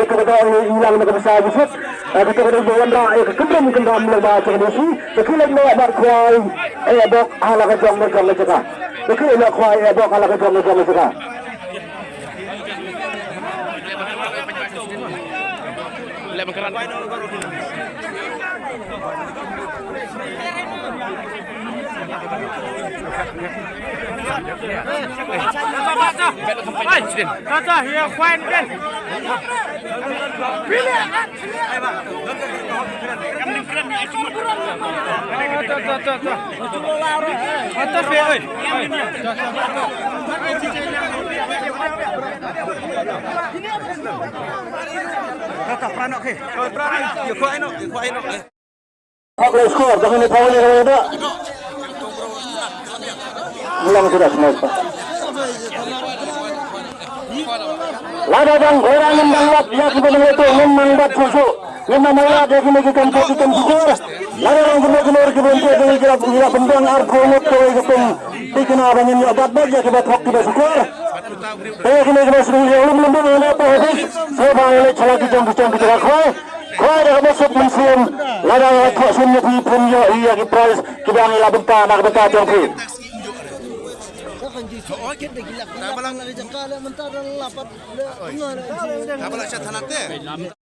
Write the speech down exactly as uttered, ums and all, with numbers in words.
ïa kata ka dei i lang na ka basa busuk. Kata ka dei ba wanrah ïa ka kynrum kynram lyngba jong ka D C. Ka khie leit noh bad khwai eh bok ha la ka jong ka jong ka jaka. Ka khie leit noh khwai eh bok ha la ka jong ka jong ka jaka. Hok le skor, jangan ni foul ni, kalau ada. Ulang sudah, semua. Lada dang khoi ra ngin dang lap ïa kiba nang lehtu, ngin nang bat shuh shuh. Ngin nang lap ïa kine ki kam, ki kam shukor. Lada dang kine kine ki bynta ki la, ki la pynbiang arphew ngut kawei ka pung. Te kine ba ngin ïoh bat beit ïa kiba thok kiba shukor. Te ïa kine kiba sdang ïa lum lum lum ïa lehtu habis. Sngewbha ïa leit sha la ki jong ki jong ki jaka khwai. Khwai da kaba suk mynsiem. Lada ka thoh sien ïa phi phin ïoh ïa ki prize kiba ngi la bynta na ka bynta jong phi.